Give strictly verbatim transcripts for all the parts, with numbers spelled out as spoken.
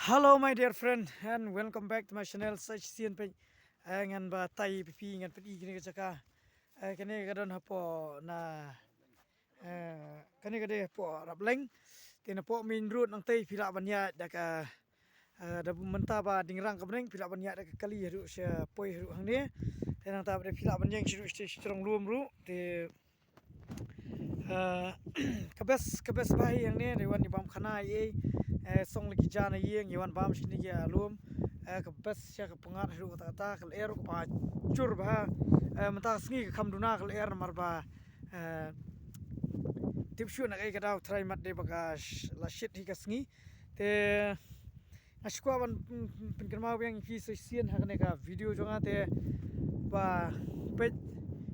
Hello my dear friend and welcome back to my channel. Sa shisien peit, eh, ngan batai ïa phi, ngan pyni kane ka jaka. Eh, kane ka don hapoh na, eh, kane ka dei hapoh Rapleng. Te napoh main road nangtei phi lah ban ïaid da ka, eh, da mynta ba ding rang ka bneng phi lah ban ïaid da ka kali haduh sha poi haduh hangne. Te nangta ba dei phi lah ban ïeng sha ruh sha sha Jrong Lum ruh. Te Ah, ka best, ka best bha hi hangne, dei wan ïa bam khana ei ei, eh, song la ki ja na ïing, ïa wan bam shane ki lum, eh, ka best sha ka pyngngad haduh katta katta, ka lyer ruh ka pachur bha, eh, mynta ka sngi ka kham duna ka lyer namar ba, eh, tip shuh na kaei ka daw trai mat dei ba ka sh-, la shit hi ka sngi, te Nga shu kwah ban, mm, mm, pynkynmaw biang ïa phi sa shisien ha kane ka video jong nga te ba peit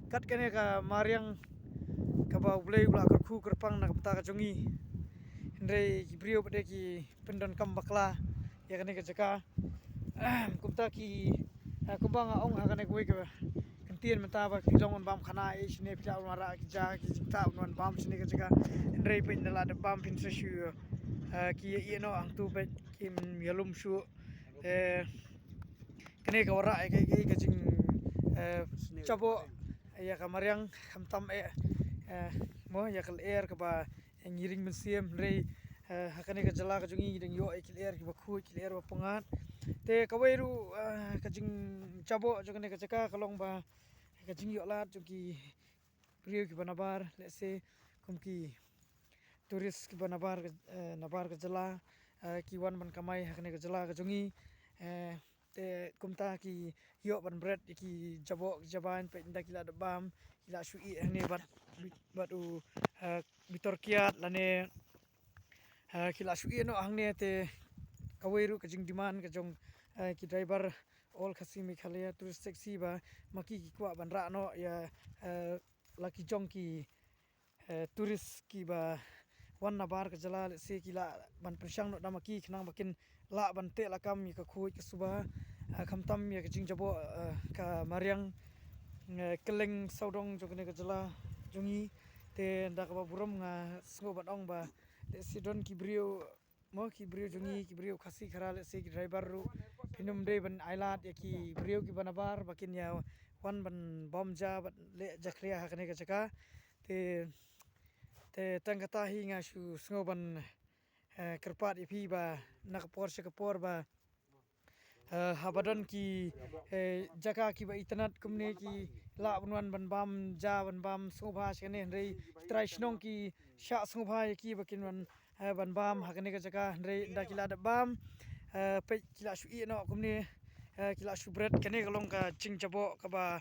kat kane ka mariang kaba U Blei u la kyrkhu kyrpang na ka bynta ka jong ngi. Hynrei ki briew pat de ki pyndonkam bakla ïa kane ka jaka. Kumta ki, ah, kumba nga ong ha kane kawei ka ktien mynta ba phi long ban bam khana ei shane phi lah ban wanrah ki ja ki jingtah ban wan bam shane ka jaka. Hynrei peit ynda la dep bam phin sa shu, eh, ki ïa ïeh noh hangtu peit kim ïalum shuh. Eh, kane ka wanrah ïa ka, ka, ka jing, eh, jaboh ïa ka mariang khamtam eh, eh, mo ïa ka lyer kaba ngi ring mynsiem hynrei, eh, ha kane ka jylla ka jong ngi ngi dang ïoh ïa ki lyer kiba khuid, ki lyer ba pyngngad. Te kawei ruh, eh, ka jingjaboh jong kane ka jaka ka long ba ka jingïoh lad jong ki briew kiba nabar, let's say, kum ki tourist kiba nabar ka, eh, nabar ka jylla, eh, ki wan ban kamai ha kane ka jylla ka jong ngi, eh, te kumta ki ïoh ban bret ïa ki jaboh ki jabain peit ynda ki la dep bam, ki la shu ïeh hangne bad, bad u, eh, bitor kiad lane, eh, ki la shu ïeh noh hangne te kawei ruh ka jingdemand ka jong, eh, ki driver All Khasi Meghalaya Tourist Taxi ba ma ki ki kwah ban rah noh ïa, eh, la ki jong ki, eh, tourist kiba wan nabar ka jylla, let's say, ki lah ban pyrshang noh da ma ki khnang ba kin lah ban teh lakam ïa ka khuid ka suba, eh, khamtam ïa ka jingjaboh, eh, ka mariang, eh, kylleng sawdong jong kane ka jylla jong ngi. Te da kaba burom nga sngew ban ong ba let's say don ki briew mo ki briew jong ngi ki briew Khasi Khara let's say ki driver ruh phin ym dei ban ailad ïa ki briew kiba nabar ba kin ïa wan ban bam ja ban leh jakhlia ha kane ka jaka. Te, te tang kata hi nga shu sngew ban, eh, kyrpad ïa phi ba na ka por sha ka por ba, eh, haba don ki, eh, jaka kiba itynnad kumne ki lah ban wan ban bam ja ban bam sngewbha shane hynrei ki trai shnong ki shah sngewbha ïa ki ba kin wan, eh, ban bam ha kane ka jaka hynrei ynda ki la dep bam, eh, peit ki la shu ïeh noh kumne, eh, ki la shu bret kane ka long ka jingjaboh kaba,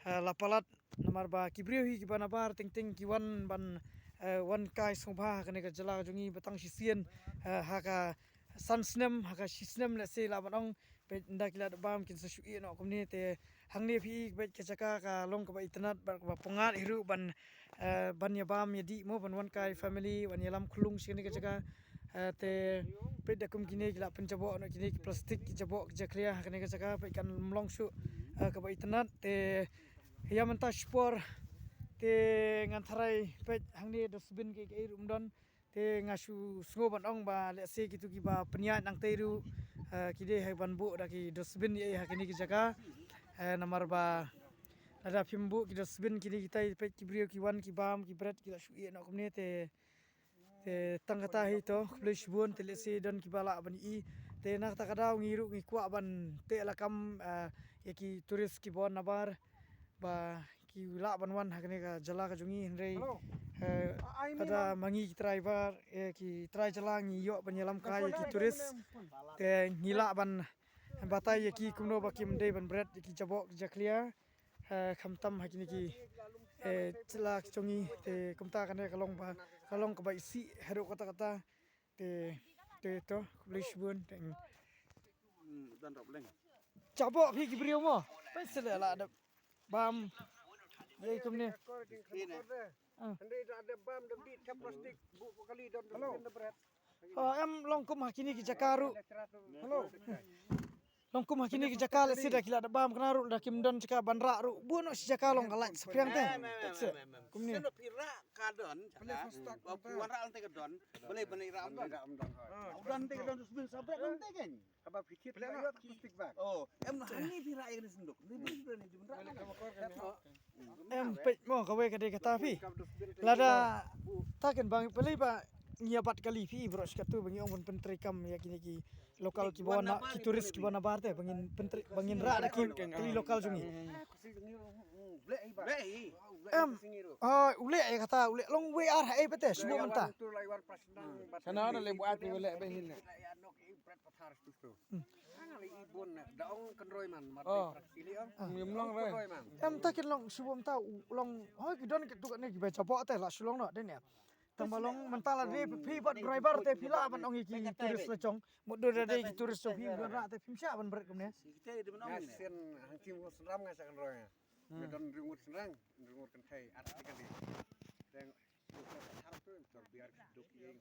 eh, la palat. Namar ba ki briew hi kiba nabar teng teng ki wan ban, eh, wan kai sngewbha ha kane ka jylla ka jong ngi ba tang shisien, eh, ha ka san snem ha ka shi snem let's say lah ban ong peit ynda ki la dep bam kin sa shu ïeh noh kumne te hangne phi i peit ka jaka ka long kaba itynnad bad kaba pyngngad hi ruh ban, eh, ban ïa bam ïa dih mo ban wan kai family wan ïalam khyllung shane ka jaka. Eh, te peit da kum kine ki la pynjaboh noh kine ki plastik ki jaboh ki jakhlia ha kane ka jaka peit kan ym long shuh, eh, kaba itynnad te ïa mynta shipor te ngan tharai peit hangne dustbin ki, ki ei ruh ym don. Te nga shu sngew ban ong ba let's say kitu kiba pynïaid nangtei ruh, eh, ki dei ha ban buh da ki dustbin ei ha kine ki jaka. Eh, namar ba lada phim buh ki dustbin kine kitai peit ki briew ki wan ki bam ki bret ki la shu ïeh noh kumne te Te tang kata hi to, khublei shibun, te lehse don kiba lah ban i. Te na kata ka daw ngi ruh ngi kwah ban teh lakam, ah, ïa ki tourist kiba wan nabar ba ki lah ban wan ha kane ka jylla ka jong ngi hynrei, eh, lada ma ngi ki trai bar, eh, ki trai jylla ngi ïoh ban ïalam kai ïa ki tourist. Te ngi lah ban batai ïa ki kumno ba kim dei ban bret ïa ki jaboh ki jakhlia. Eh, khamtam ha kine ki, eh, jylla ki jong ngi, te kumta kane ka long ba, ka long kaba isih haduh katta katta. Te, te to, khublei shibun, te. Jaboh phi ki briew mo. Peit seh la da bam. Ïa kumne. Ah. Oh, em long kum ha kine ki jaka ruh. Hello. Long kum ha kine ki jaka lehse da ki la da bam kane ruh, da kim don jaka ban rah ruh, bun noh shi jaka long ka lait saphriang te. Kumne. Sien phi rah ka don jaka. Ba phi wan rah te ka don. Balei ban rah don. Don te ka don dustbin saphriang te kan. Haba phi thied plastik bag. Oh, em hangne phi rah ïa kane sanduk. Ni phi rah ni jumpa. Em, peit mo kawei ka dei kata phi. Lada ta kan bang pele ba ngi ïa bat kali phi bro, shi katto ba ngi ong ban pyntreikam ïa kine ki local kiba wan na, ki tourist kiba wan nabar te ba ngin pyntrei, ba ngin rah da ki kali local jong ngi. Em, ah, u leh ïa kata, u leh long wei ar haei pat te shu buh mynta. Sana da leh buat tu leh ba hin. Em, ta kin long shu buh mynta u long hoi ki don ki tu katne kiba jaboh te la shu long noh dei ne. Tang ba long mynta la dei phi bad driver te phi lah ban ong ïa ki tourist la jong. Mut da dei ki tourist jong phi ban rah te phim shah ban bret kumne. Nga sien hangtei ngut synram nga shah kynroi nga. Nga don hynriew ngut synrang, hynriew ngut kynthei, artist kali. Dang thar tu tor biar duk ïing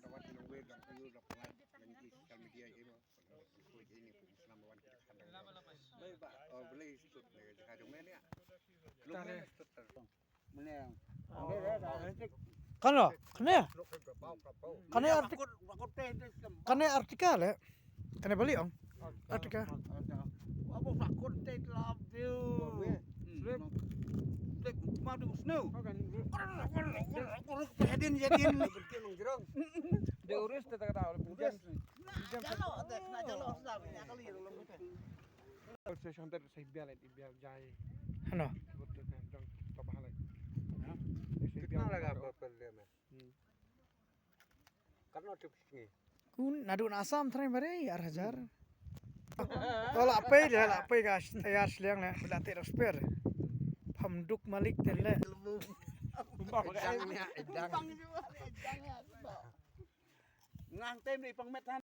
da wat nang wei dang tu da pynlait nang ïa social media ïa mo. Ko ïa ni pun synram wan kita khandang. Bai ba, oh, beli sut le jaka jong men ïa. Lum men sut. Kano? Kane? Kane artik-, kane artikel eh? Kane bali ong? Artikel. Hano? Kitna laga per, per dia mein? Katno trip kishni? Kun naduh na Assam trai bare ar hajar. Ko la pei de la pei ka tayar sliang ne la te spare. Pham duk malik te le. Edang ne, edang. Ngang tem ni pang met han.